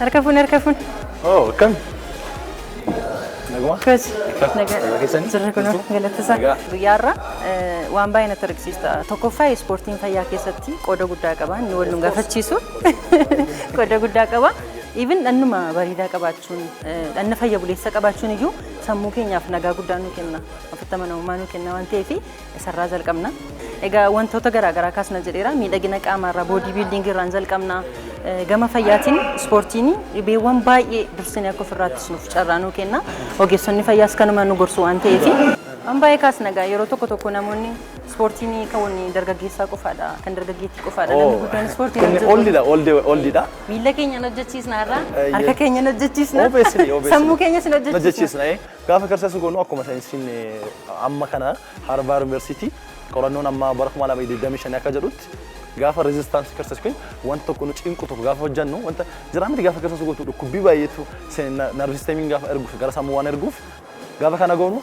Harka fuune, harka fuune. Oh, akkam? Naguma? Koos. Nagaa keessanii? Jirra kunoo, galata isaa. Nagaa. Guyyaarra waan baay'ee natti argisiista. Tokkoffaa, ispoortiin fayyaa keessatti qooda guddaa qaba. Inni wal nu gaafachiisu. Qooda guddaa qaba. Even dhannuma bareedaa qabaachuun, dhanna fayya buleessa qabaachuun iyyuu sammuu keenyaaf nagaa guddaa nu kenna. Ofitti amanamummaa nu kenna waan ta'eef isarraa jalqabna. Egaa wantoota garaa garaa kaasna jedheera. Miidhagina qaamaarraa, body building irraan jalqabna. Gama fayyaatiin ispoortiin dhibeewwan baay'ee dursinee akka ofirraa ittisnuuf carraa nuu kenna. Ogeessonni fayyaas kanuma nu gorsu waan ta'eef. Waan baay'ee kaasna. Egaa yeroo tokko tokko namoonni ispoortiin kan dargaggeessaa qofaadha, kan dargaggeettii qofaadha. Namni guddaan ispoortii hin Kun hojjetu. Oldidha, oldidha. Miila keenyaan hojjechiisna irraa, harka keenyaan hojjechiisna. Obviously, obviously. Sammuu keenyas hin hojjechiisna. Hojjechiisna. Gaafa exercise goonu, akkuma saayinsiin amma kana Harvard University qorannoon amma bara 2025 akka jedhutti, gaafa resistance exercise kun wanta tokko nu cinqu tokko gaafa hojjennu, wanta jira miti, gaafa exercise gootu dhukkubbii baay'eetu nerve systemiin gaafa erguuf gara sammuu waan erguuf, gaafa kana goonu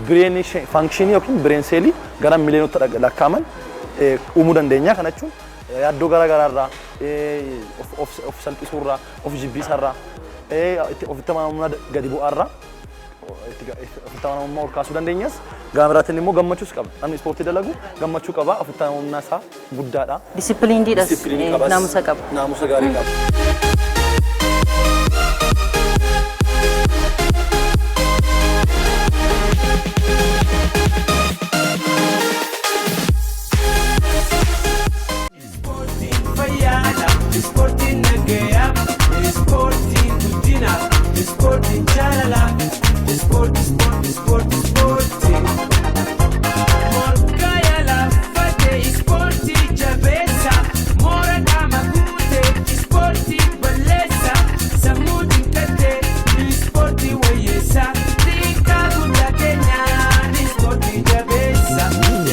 brain function yookiin brain cellii gara miliyoonota lakkaa'aman uumuu dandeenya. Kana jechuun yaaddoo gara garaarraa, of salphisuurraa, of jibbiisarraa, ofitti amanamummaa gadi bu'aarraa ofitti amanamummaa ol kaasuu dandeenyas. Gama biraatiin immoo gammachuus qaba. Namni ispoortii dalagu gammachuu qaba. Ofitti amanamummaa isaa guddaadha. Disciplinediidhas. Discipline qabas. Naamusa qaba. Naamusa gaarii qaba. Ispoortiin fayyaadha, ispoortiin nagayaa, ispoortiin guddina, ispoortiin jaalala, ispoortii, ispoortii, ispoortii, ispoortii. Morkaa yaalaffate, ispoortii jabeessa, moora qaama guute, ispoortii balleessa, sammuu xiqqatte, ispoortii wayyeessa, xiqqaa guddaa keenyaan ispoortii jabeessa,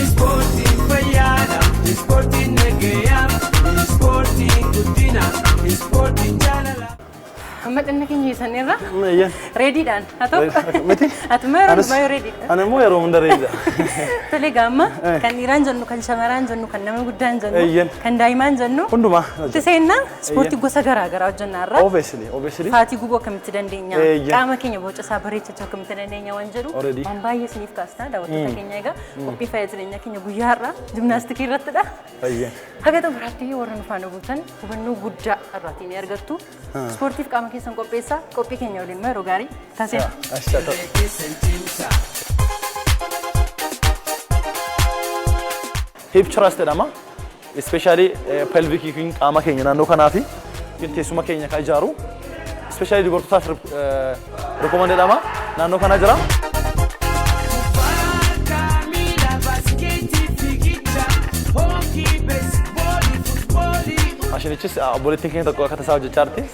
ispoortiin fayyaadha, ispoortiin nagayaa, ispoortiin guddina, ispoortiin jaalala. Amma dhanna keenya hiisanneerra. Eeyyan. Readydhaan haa ta'u. Miti? Ati immoo yeroo hundumaa yoo readydha. Ani immoo yeroo hunda readydha. Tole, gaamma kan dhiiraan jennu, kan shamaraan jennu, kan nama guddaan jennu, kan daa'imaan jennu. Hundumaa. Itti seennaa, ispoortii gosa garaa garaa hojjenna irraa. Obviously, obviously. Fatii gubuu akkamitti dandeenya? Eeyyan. Qaama keenya boca isaa bareechachuu akkamitti dandeenya waan jedhu Already. waan baay'ee isiniif kaasna, daawwattoota keenya. Egaa qophii fayyaa jireenya keenya guyyaa har'aa gymnastic irrattidha. Haga xumuraatti warra nu faana buutan hubannoo guddaa irraatii ni argattu. Ispoortiif qaama keessan qopheessaa, qophii keenya waliin immoo yeroo gaarii taasisa. Asha ta'u. Keessan cimsa. Hip thrust jedhama. Especially pelvic qaama keenya naannoo kanaa fi teessuma keenya kan ijaaru. Especially dubartootaaf recommend jedhama. Naannoo kana jira. Kubbaa miilaa, baaskeetii, fiigicha, hookii, beesboolii, futboolii. Maashinichis obboleettiin keenya tokko akka tasaa hojjechaa jirti.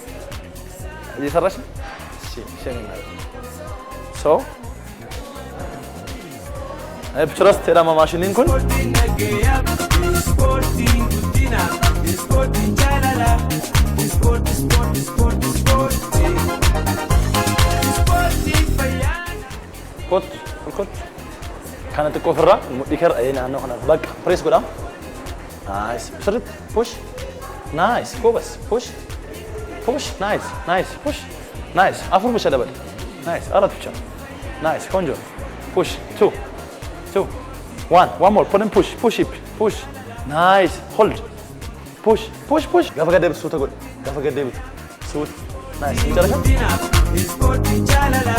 እየሰራሽ ነው? እሺ፣ isheen hin So hip thrust jedhama maashiniin kun. Ispoortiin nagayaa, ispoortiin guddina, ispoortiin jaalala, ispoortii, ispoortii, ispoortii, ispoortii. Ispoortiin fayyaa. Kottu, ol kottu. Kana xiqqoo ofirraa mudhii keerra naannoo kana bakka press godhaa. Nice. Sirriitti push. Nice. Goobas. Push. Push. Nice. Nice. Push. Nice. Afur ብቻ dabale. Nice. አራት ብቻ. Nice. ቆንጆ. Push. Two. Two. One. One more. Put in push. Push hip. Push. Nice. Hold. Push. Push. Push. Gaafa gad deebitu suuta godhi. Gaafa gad deebitu. Suuta. Nice. መጨረሻ Guddina, ispoortiin jaalala,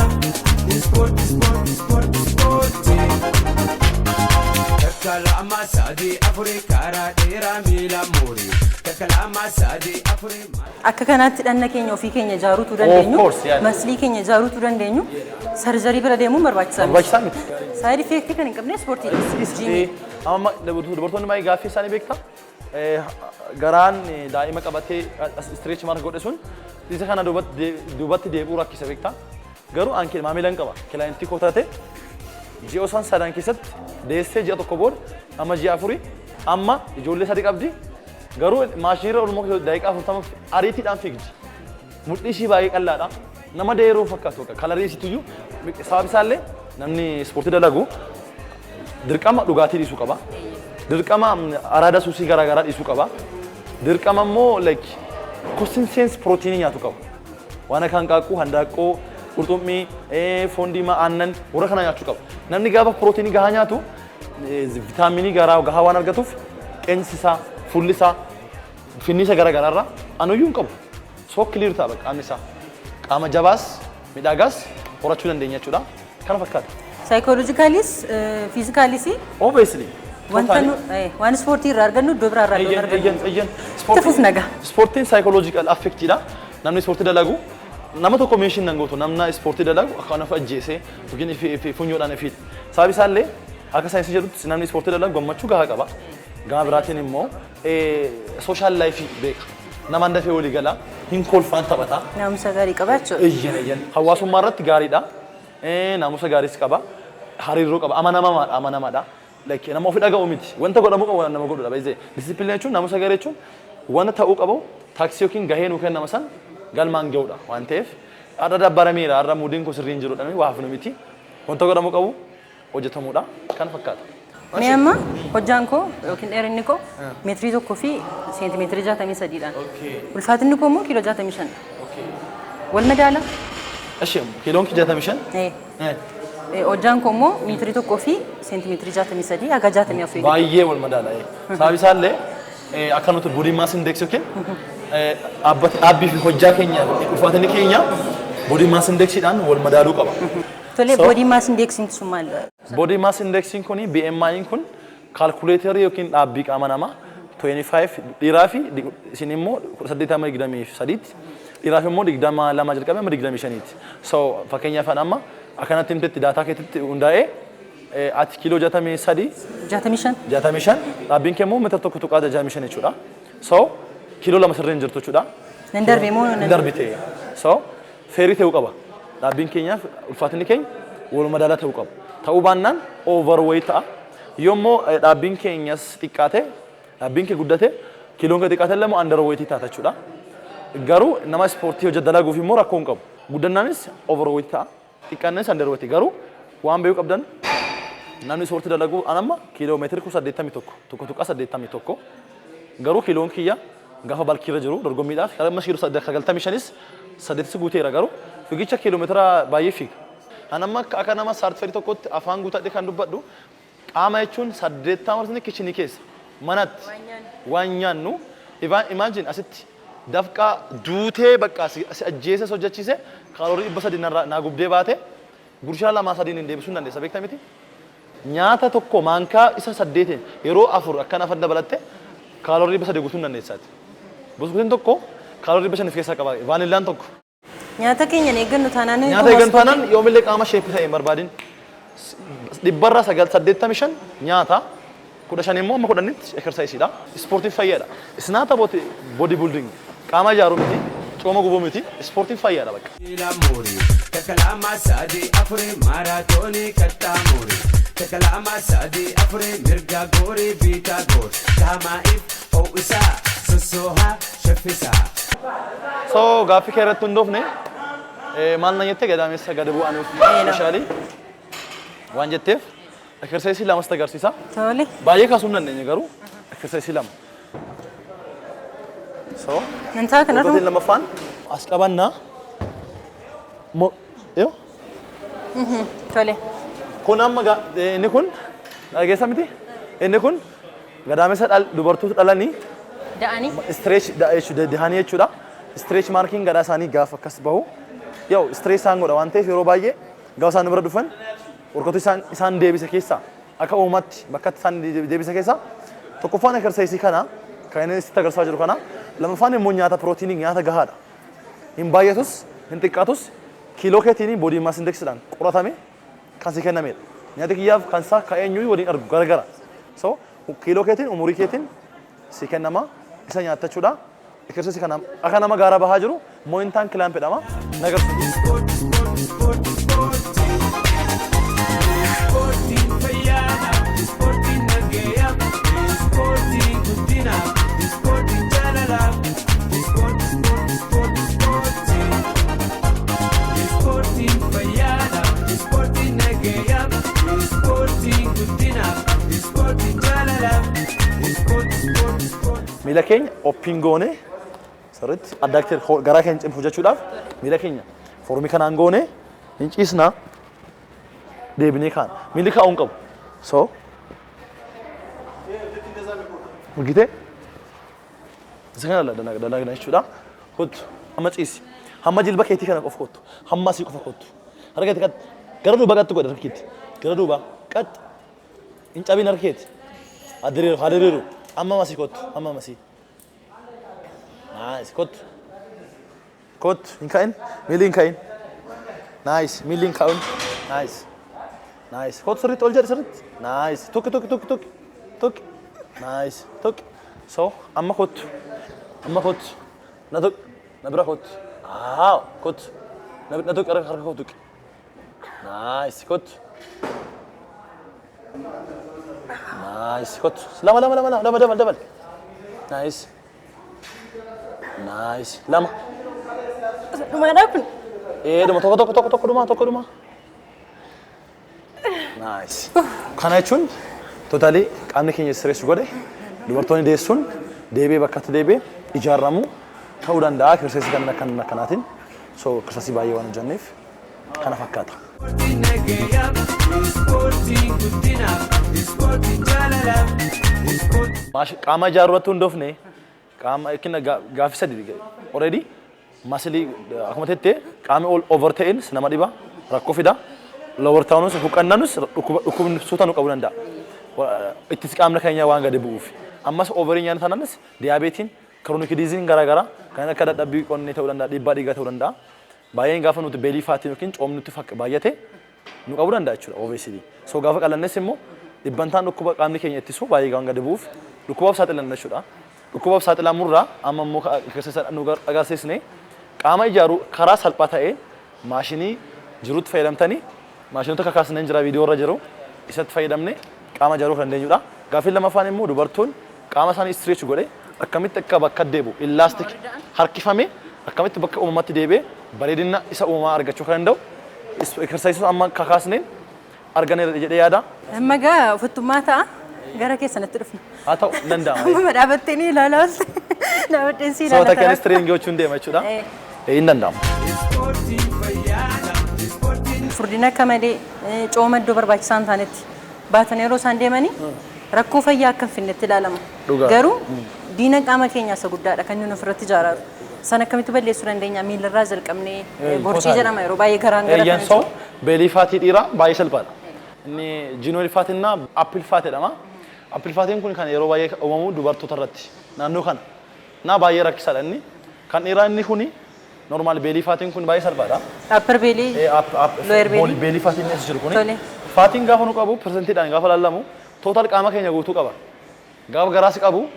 ispoortii, ispoortii, ispoortii, ispoortii. Takka, lama, sadii, afurii, karaa dheeraa miila muurii. Takka, lama, sadii, afurii. Akka kanaatti dhanna keenya ofii keenya ijaaruutu dandeenyu, Of course, yeah. muscle keenya ijaaruutu dandeenyu, surgery bira deemuun barbaachisaa miti. Barbaachisaa miti. Side effect kan hin qabne ispoortiidha. Gymii. Amma dubartoonni baay'ee gaaffii isaanii beektaa? Garaan daa'ima qabatee stretch mark godhe sun isa kana duubatti deebi'uu rakkisa, beektaa? Garuu an maamila hin qaba. Client koo taate ji'a isaan sadan keessatti deessee ji'a tokko booda amma ji'a 4 Amma ijoollee sadi qabdi. Garuu maashinii irra olmoo daqiiqaa 40 ariitiidhaan fiigdi. Mudhii ishii baay'ee qal'aadha. Nama deeruu fakkaatu bakka kalarii isiitu sabab isaallee namni ispoortii dalagu dirqama dhugaatii dhiisuu qaba. Dirqama araada suusii garaagaraa dhiisuu qaba. Dirqama immoo like consistency pirootiinii nyaatu qaba. Waan akka hanqaaquu, handaaqqoo, qurxummii, foon diimaa, aannan warra kana nyaachuu qaba. Namni gaafa pirootiinii gahaa nyaatu vitaaminii garaa gahaa waan argatuuf qeensi isaa, fuulli isaa, finniisa garaagaraarraa anuyyuu hin qabu. So clear ta'a bakka qaamni isaa. Qaama jabaas, miidhagaas horachuu dandeenya jechuudha. Kana fakkaata. Psychologicallyis physicalis Obviously. wanta nu waan ispoortii irraa argannu iddoo biraa irraa iddoo argannu. Eyyen. Itti fufnaga. Ispoortiin psychological affectiidha. Namni ispoortii dalagu nama tokko meeshiin nan gootu, namna ispoortii dalagu akka of ajjeesee yookiin funyoodhaan ifiidha. Sababi isaallee akka saayinsii jedhutti namni ispoortii dalagu gammachuu gahaa qaba. Gama biraatiin immoo social lifeii beeka. Namaan dafee walii gala, hin kolfaan taphata. Naamusa gaarii qaba jechuudha. Eyyen eyyen. Hawaasummaa irratti gaariidha. Naamusa gaariis qaba. Hariiroo qaba. Amanamaadha amanamaadha. Like nama ofi dhaga'u miti. Wanta godhamuu qabu nama godhudha. Baay'ee. Discipline jechuun, naamusa gaarii jechuun wanta ta'uu qabu taaksii yookiin gahee nuu kennama san galmaan ga'uudha waan ta'eef har'a dabbarameera, har'a moodiin koo sirrii hin jiru dhamee waa hafnu miti. Wanta godhamuu qabu hojjetamuudha. Kana fakkaata. Mee amma hojjaan koo yookiin dheerinni koo meetirii 1 fi seentimeetirii 63dhaan. Ulfaatinni koo immoo kiiloo 65. Wal madaala? Eshi, kiiloon kee 65? Ee. Hojjaan koo immoo meetirii 1 fi seentimeetirii 63 haga 64. Baay'ee wal madaala. Sababi isaallee akka nuti body mass index yookiin dhaabbii fi hojjaa keenya ulfaatinni keenya body mass indexiidhaan wal madaaluu qaba. Tolee, So- body mass indexiin sun maal? Body mass indexiin kuni, BMI'n kun calculatorii yookiin dhaabbii qaama namaa 25 dhiiraa fi isin immoo 18 amma 23tti, dhiiraaf immoo 22 jalqabee amma 25tti. So fakkeenyaaf ani amma akkanatti himtetti data keetitti hundaa'ee ati kiiloo 63 65. 65, dhaabbiin kee immoo meetira 1.65 jechuudha. So kiiloo 2 sirriin jirtu jechuudha. Nan darbe moo nan Darbite. So fairii ta'uu qaba. Dhaabbiin keenyaaf ulfaatinni keenya wal madaalaa ta'uu qaba. Ta'uu baannaan overweight ta'a. Yoommoo dhaabbiin keenyas xiqqaate, dhaabbiin kee guddate, kiiloon kee xiqqaate illee immoo underweight taata jechuudha. Garuu nama ispoortii hojjetu dalaguuf immoo rakkoo hin qabu. Guddannaanis overweight ta'a. Xiqqaannis underweight. Garuu waan beekuu qabdan, namni ispoortii dalagu, an amma kiiloo meetira 81, 1.81, garuu kiiloon kiyya gaafa bulkiirra jiru dorgommiidhaaf amma kiiloo 95s 8 guuteera, garuu fiigicha kiiloomeetira baay'ee fiiga. An amma akka nama certifiedii tokkotti afaan guutadhe kan dubbadhu, qaama jechuun 80% kitchenii keessa manatti waan nyaannu. Imagine asitti dafqaa duutee bakka si ajjeese hojjechiise kaaloorii 300 naa gubdee baate gurshaa lamaa sadiin hin deebisuu hin dandeessa, beektaa miti? Nyaata tokko maankaa isa saddeetiin yeroo afur akkana afan dabalatte kaaloorii 300 guutuu hin dandeessaati. Buskutiin tokko kaaloorii 500 of keessaa qaba. Vaanillaan tokko. Nyaata keenyan eeggannu taanaan Nyaata eeggannu taanaan yoomillee qaama shapeii ta'e hin barbaadin. Dhibbarraa sagal 85 nyaata, 15 immoo amma 10tti exerciseiidha. Ispoortiin fayyaadha. It's not about body building. Qaama ijaaruu miti, cooma gubuu miti, ispoortiin fayyaadha bakka. Miila muuri takka lama sadii afuri maaraatoonii kattaa muuri takka lama sadii afuri mirga goorii biitaa goor qaamaa'if ho'isaa sossoohaa shaffisaa. So gaaffii kee irratti hundoofne maal na jette, gadameessa gadi bu'anuuf specially waan jetteef exerciseii lamas agarsiisa. Tole. Baay'ee kaasuu hin dandeenye, garuu exerciseii lama. So Nan ta'a kanarra. Workoutiin lammaffaan as qabannaa. Yoo Tole. Kun amma inni kun dhageessa miti? Inni kun gadameessa dubartoota dhalanii Da'anii. stretch jechuudha, dahanii jechuudha. Stretch markiin garaa isaanii gaafa akkas bahu yoo stretch isaan godha waan ta'eef, yeroo baay'ee gaafa isaan bira dhufan workoutii isaan deebise keessaa, akka uumatti bakka isaan deebise keessaa tokkoffaan exerciseii kana kan inni sitti agarsiisaa jiru kana, lammaffaan immoo nyaata pirootiinii, nyaata gahaadha. Hin baay'atus hin xiqqaatus, kiiloo keetiin body mass indexiidhaan qoratame kan si kennamedha. Nyaati kiyyaaf kan isaa kan eenyuu waliin argu garagara. So kiiloo keetiin umurii keetiin si kennama, isa nyaattachuudha. Exerciseii kana akka nama gaara bahaa jiru mountain climb jedhama. Nagarsiisa. Ispoortiin fayyaadha, ispoortiin nageeya, ispoortiin. Miila keenya open goone, sirriitti adductor garaa keenya cimsu jechuudhaaf miila keenya formii kanaan goone hin ciisnaa, deebinee kaana. Miilli kaa'uu hin qabu. So argitee, isa kana dalagna jechuudha. Kottu, amma ciisi. Hamma jilba keetii kana qofa kottu. Hamma asii qofa kottu. Harka keetii qaxxi. Gara duubaa qaxxi godhe harka keetii. Gara duubaa qaxxi. Hin cabin harka keetii. Haa diriiru, haa diriiru. Amma asii kottu. Amma asii. Nice. Kottu. Kottu. Hin ka'in. Miilli hin ka'in. Nice. Miilli hin ka'in. Nice. Nice. Kottu, sirriitti ol jedhi, sirriitti. Nice. Tokki, tokki, tokki, tokki. Tokki. Nice. Tokki. So amma kottu. Amma kottu. Na tuqi. Na bira kottu. Haa, kottu. Na tuqi, harka koo tuqi. Nice. Kottu. Nice. Kottu. Lama, lama, lama, lama, dabal, dabal. Nice. Nice. Lama. Dhumaadhaa kun? Ee, dhuma, tokko, tokko, tokko, tokko dhuma, tokko dhuma. Nice. Kana jechuun totally qaamni keenya stress godhe, dubartoonni deessuun deebi'ee bakkatti deebi'ee ijaaramu ta'uu danda'a exercise kan akkanaatiin. So exercise baay'ee waan hojjenneef kana fakkaata. Ispoortiin nagayaaf, ispoortiin guddinaaf, ispoortiin jaalalaaf, ispoortiin. Qaama ijaaruu irratti hundoofne, qaama yookiin gaaffii sadi already muscle akkuma tettee qaamni ol over ta'ins nama dhiba, rakkoo fida. Lower ta'uunis, huqqannanus dhukkubni suuta nu qabuu danda'a. Ittis qaamni keenya waan gadi bu'uuf. Ammas overii nyaanni taanaanis diabetein, chronic diseasein garaagaraa kan akka dadhabbii qonnee ta'uu danda'a, dhiibbaa dhiigaa ta'uu danda'a. Baay'een gaafa nuti belly fatiin yookiin coomni nutti baay'ate nu qabuu danda'a jechuudha, obesity. So gaafa qallannes immoo dhibbantaan dhukkuba qaamni keenya ittisu baay'ee waan gadi bu'uuf dhukkubaaf saaxilanna jechuudha. Dhukkubaaf saaxilamurraa amma immoo exercise nu agarsiisne, qaama ijaaruu karaa salphaa ta'ee maashinii jirutti fayyadamtanii, maashinoota kakaasneen jira, viidiyoo irra jiru, isatti fayyadamne qaama ijaaruu kan dandeenyudha. Gaaffiin lammaffaan immoo dubartoonni qaama isaanii stretch godhe akkamitti akka bakka deebi'u, elastic harkifame akkamitti bakka uumamatti deebi'ee bareedina isa uumamaa argachuu kan danda'u exercise amma kakaasneen arganeera jedhee yaada. Amma gaa ofittummaa ta'a. Gara keessanitti dhufna. Haa ta'u, hin danda'ama. Amma dhaabattee ni ilaalaa oolte. Dhaabbatteen si Sababa ilaala. takkaanis training gochuun deema jechuudha. Hin danda'amu. Ispoortiin fayyaadha, ispoortiin. Furdina akka malee cooma iddoo barbaachisaa hin taanetti baatan yeroo isaan deemanii rakkoo fayyaa akka hin finnetti ilaalama. Dhugaa. Garuu diina qaama keenyaa isa guddaadha kan inni ofirratti ijaaraaru. Sana akkamitti balleessuu dandeenya? Miilarraa jalqabnee borcii jedhama yeroo baay'ee garaan gara Eeyyan, kan so belly fatii dhiiraa baay'ee salphaadha. Inni genuine fatinna apple fat jedhama. Apple fatiin kun kan yeroo baay'ee uumamu dubartoota irratti naannoo kana. Na baay'ee rakkisaadha inni. Kan dhiiraa inni kuni normal belly fatiin kun baay'ee salphaadha. Upper belly. Lower belly. Belly fatiin as jiru kuni. Tole. Fatiin gaafa nu qabu, percentiidhaan gaafa lallamu, total qaama keenya guutuu qaba. Gaafa garaas qabu,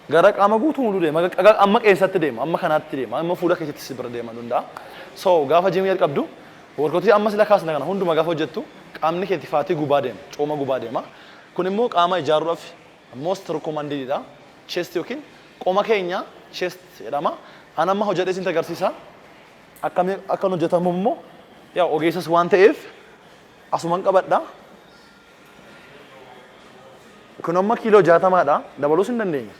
gara qaama guutuu hunduu deema. Amma qeensatti deema, amma kanaatti deema, amma fuula keessatti si bira deema danda'a. So gaafa gymii jalqabdu, workoutii amma sila kaasna kana hunduma gaafa hojjettu, qaamni keetti fatii gubaa deema, cooma gubaa deema. Kun immoo qaama ijaaruudhaaf most recommended dha. Chest yookiin qoma keenya chest jedhama. An amma hojjedhee isin agarsiisa. Akkamii akka hojjetamu immoo yaa ogeessas waan ta'eef asuman qabadha. Kun amma kiiloo 60dha. Dabaluus hin dandeenya.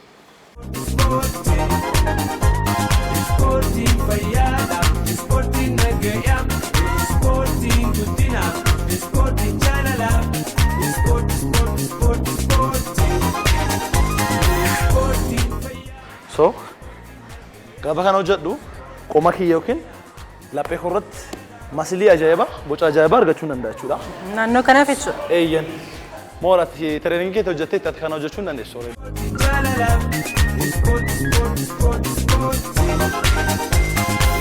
Ispoortiin fayyaadha, ispoortiin nagayaa, ispoortiin guddinaaf, ispoortiin jaalalaaf, ispoortii, ispoortii, ispoortii, ispoortii, ispoortiin fayyaa. So gaafa kana hojjedhu qoma kiyya yookiin laphee koo irratti muscle ajaa'ibaa, boca ajaa'ibaa argachuu hin danda'a jechuudha. Naannoo kanaaf jechuudha. Eeyyan. Mooratti trainingii keetti hojjettee itti ati kana hojjechuu hin dandeessu. Jaalalaaf, ispoortii, ispoortii, ispoortii, ispoortii,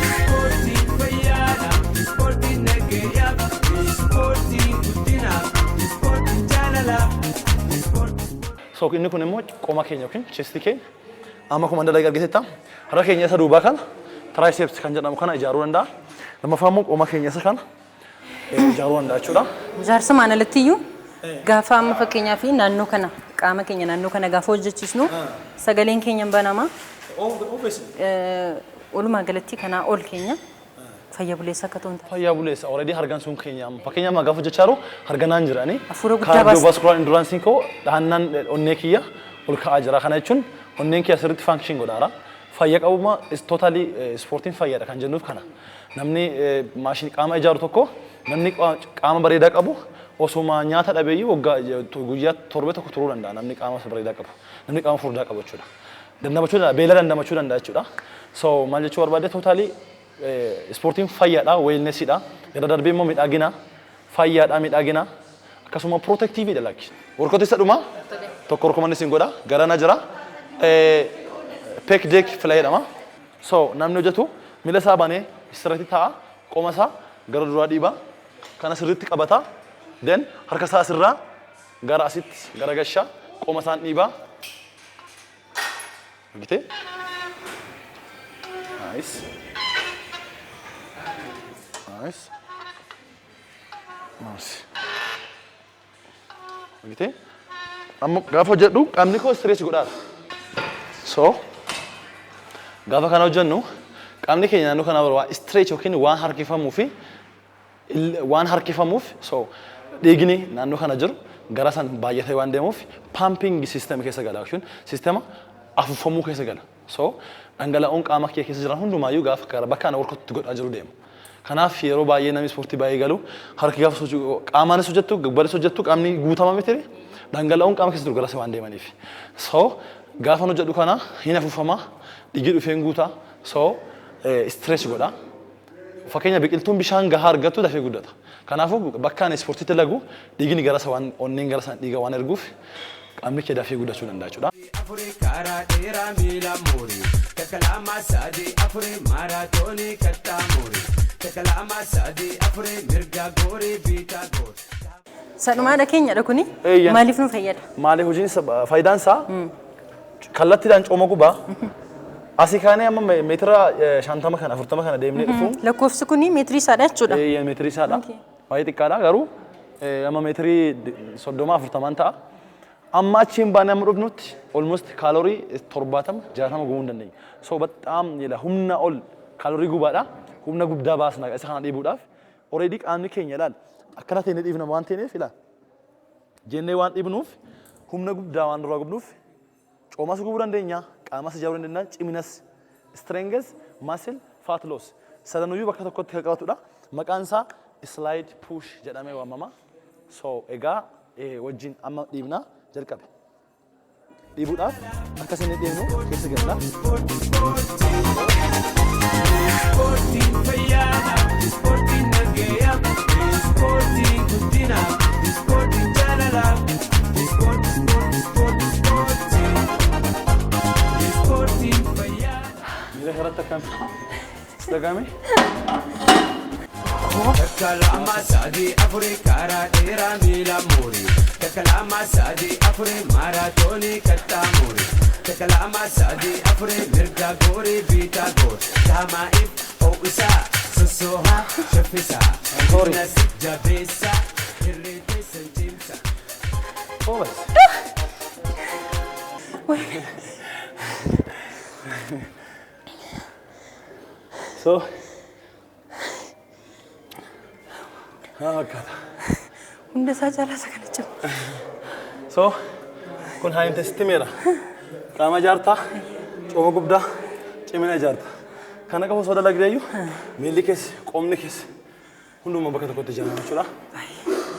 ispoortiin fayyaadha, ispoortiin nagayaaf, ispoortiin guddinaaf, ispoortiin jaalalaaf, ispoortii. So inni kun immoo qoma keenya yookiin chestii keenya amma akkuma dalagaa argiteetta, harka keenya isa duubaa kana, triceps kan jedhamu kana ijaaruu danda'a. Lammaffaa immoo qoma keenya isa kana ijaaruu danda'a jechuudha. Jaarsumaan alatti iyyuu gaafa amma fakkeenyaa fi naannoo kana, qaama keenya naannoo kana gaafa hojjechiisnu, sagaleen keenya hin banama. Walumaa galatti kanaa ol keenya fayya buleessa akka ta'u hin taasisu. Fayyaa buleessa, already hargansuun keenya amma fakkeenya amma gaafa hojjechaa jiru harganaan jirani. Hafuura guddaa baasa. Cardiovascular endurance koo, dhahannaan onnee kiyya ol ka'aa jira. Kana jechuun Onneen kee asirratti function godhaara. Fayya qabuma is totally ispoortiin fayyaadha kan jennuuf kana. Namni maashinii qaama ijaaru tokko, namni qaama bareedaa qabu osuma nyaata dhabeeyyuu waggaa guyyaa torbe tokko turuu danda'a, namni qaama bareedaa qabu. Namni qaama furdaa qabu jechuudha. Dandamachuu danda'a, beela dandamachuu danda'a jechuudha. So maal jechuu barbaade, totally ispoortiin fayyaadha, wellnessiidha. Irra darbee immoo miidhagina, fayyaadha, miidhagina. Akkasuma protectiveiidha lakki. Workout isa dhumaa tokko recommend isin godha. Garana jira. Pec deck fly jedhama. So namni hojjetu miila isaa banee sirriitti taa'a. Qoma isaa gara duraa dhiiba. Kana sirriitti qabata. Then harka isaa asirraa gara asitti gara gashaa, qoma isaan dhiibaa. Argitee? Nice. Nice. Nice. Argitee? Amma gaafa hojjedhu qaamni koo stress godhaara. So gaafa kana hojjennu qaamni keenya naannoo kana waa stretch yookiin waan harkifamuu fi waan harkifamuuf, so dhiigni naannoo kana jiru gara san baay'atee waan deemuuf pumping system keessa gala jechuun sistema afuufamuu keessa gala. So dhangala'oon qaama kee keessa jiran hundumaayyuu gaafa gara bakka ana workoutti godhaa jiru deema. Kanaaf yeroo baay'ee namni ispoortii baay'ee galu harki gaafa socho'u, qaamaanis hojjettu, gubbanis hojjettu, qaamni guutama miti, dhangala'oon qaama keessa jiru gara waan deemaniif. So gaafa hojjedhu kana hin afuufama, dhiigni dhufeen guutaa, so stress godha. Fakkeenya, biqiltuun bishaan gahaa argattu dafee guddata. Kanaafuu bakka ani ispoortiitti lagu dhiigni gara waan onneen gara sana dhiiga waan erguuf qaamni kee dafee guddachuu danda'a jechuudha. Afurii karaa dheeraa miila muuri. Takka, lama, sadii, afurii, maaraatoonii kattaa muuri. Takka, lama, sadii, afurii, mirga goorii, biitaa goori. Sadhumaadha keenyadha kuni. Eeyyan. Maaliif nu fayyada? Maali hojiin isa, faayidaan isaa kallattiidhaan cooma gubaa. Asii kaanee amma meetira 50 kana, 40 kana deemnee dhufu. Lakkoofsi kuni meetirii isaadha jechuudha. Eeyyan, meetirii isaadha. Baay'ee xiqqaadha garuu amma meetirii 30 40n ta'a. Amma achiin baanee amma dhufnutti almost kaaloorii 70 60 gubuu hin dandeenya. So በጣም humna ol kaaloorii gubaadha. Humna guddaa baasna isa kana dhiibuudhaaf. Already qaamni keenya ilaal akkana ta'e dhiibna waan ta'eef, ilaal jennee waan dhiibnuuf, humna guddaa waan duraa gubnuuf, coomas gubuu dandeenya, qaamas ijaaruu dandeenya, ciminas, strength, muscle, fat loss sadanuyyuu bakka tokkotti kan qabatudha. Maqaan isaa slide push jedhamee waamama. So egaa wajjin amma dhiibna jalqabe. Dhiibuudhaaf akka isin dhiibnu keessa galla. Ispoortiin fayyaadha, ispoortiin nageeya, ispoortiin guddina, ispoortiin jaalala, ispoortii, ispoortii, ispoortii, ispoortiin fayyaadha. Miila kanatti akkam? Dagame? Takka, lama, sadii, afurii, karaa dheeraa miila muuri. Takka, lama, sadii, afurii, maaraatoonii kattaa muuri. Takka, lama, sadii, afurii, mirga goorii, biitaa goori. Qaama'iif ho'isaa, sossoohaa, shaffisaa. Sorry. Humna jabeessaa, hirree teessan cimsaa. Oh, bas. Wai. So, haa fakkaata. Hunda isaa caalaa isa kana cima. So, kun haa intensity. Qaama ijaartaa, cooma guddaa, cimina ijaarta. Kana qofa osoo dalagdeeyyuu miilli keessa, qomni keessa hunduma bakka tokkotti ijaarama jechuudha.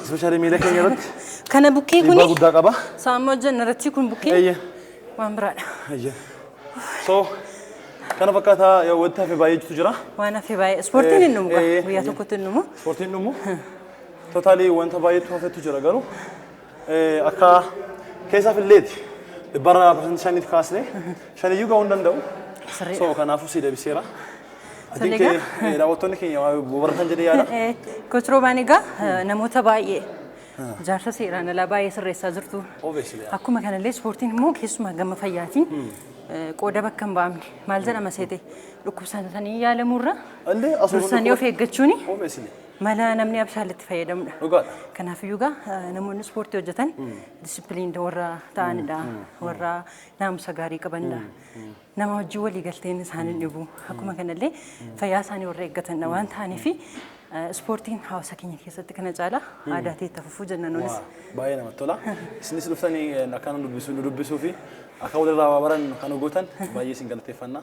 Especially miila keenya irratti Kana bukkee dhiibbaa kuni guddaa qaba. Saamma hojjenna irratti kun bukkee waan biraadha. Eeyyee. So, kana fakkaataa yoo wanti hafe baay'eetu jira. Waan hafe baay'ee. Ispoortiin hin dhumu guyyaa tokkotti hin dhumu. Ispoortiin dhumu. Totally wanta baay'eetu hafetu jira, garuu akka keessaaf illeeti. Dhibbarraa 5%tti kaasnee shaniyyuu gahuu hin danda'u. Sirriidha. So kanaafuu si deebiseera. I think Tole. Daawwattoonni keenya waa baratan jedhee yaada. Coach Roobaan egaa namoota baay'ee ijaarsa seeraan alaa baay'ee sirreessaa jirtu. Obviously. Akkuma kanallee ispoortiin immoo keessumaa gama fayyaatiin qooda bakka hin ba'amne, maal jedhama seete, dhukkubsatanii yaalamurra Illee asuma dursanii of eeggachuuni Obviously. mala namni abshaalitti fayyadamudha. Dhugaadha. Kanaafiyyuu egaa namoonni ispoortii hojjetan discipline warra ta'anidha. Warra naamusa gaarii qabanidha. Nama wajjin walii galteen isaanii dhibu. Akkuma kanallee fayyaa isaanii warra eeggatanidha waan ta'aniif, ispoortiin hawaasa keenya keessatti kana caala aadaa ta'e itti fufuu jenna nunis. Waa, baay'ee namatti tola. Isinis dhuftanii akkana nu dubbisuu fi Akka walirraa waa barannu kan gootan baay'ee isin galateeffanna.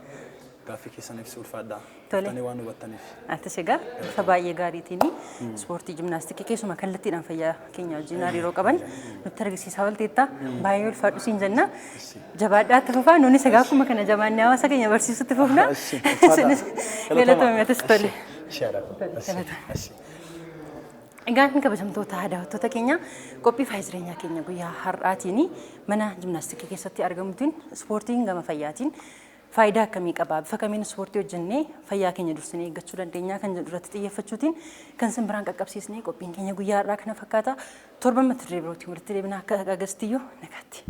Gaaffii keessaniif si ulfaadha. Tole. Dhuftanii waan hubattaniif. Atis egaa bifa baay'ee gaariitiin ispoortii jimnaastikii keessumaa kallattiidhaan fayyaa keenya wajjin hariiroo qaban nutti argisiisaa oolteetta. Baay'ee ulfaadhu siin jenna. Jabaadhaa itti fufaa. Nuunis egaa akkuma kana jabaannee hawaasa keenya barsiisutti fufna. Ishi, ulfaadha. Isinis galatoomii atis tole. Ishi haadha. Ishi. Egaan kabajamtoota daawwattoota keenya, qophii faaya jireenyaa keenya guyyaa har'aatiin mana jimnaastikii keessatti argamuutiin ispoortiin gama fayyaatiin faayidaa akkamii qaba, bifa kamiin ispoortii hojjennee fayyaa keenya dursinee eeggachuu dandeenya kan jedhu irratti xiyyeeffachuutiin kan isin biraan qaqqabsiisnee qophiin keenya guyyaa har'aa kana fakkaata. Torban mata duree birootiin walitti deebina, akka agastiyyuu nagaatti.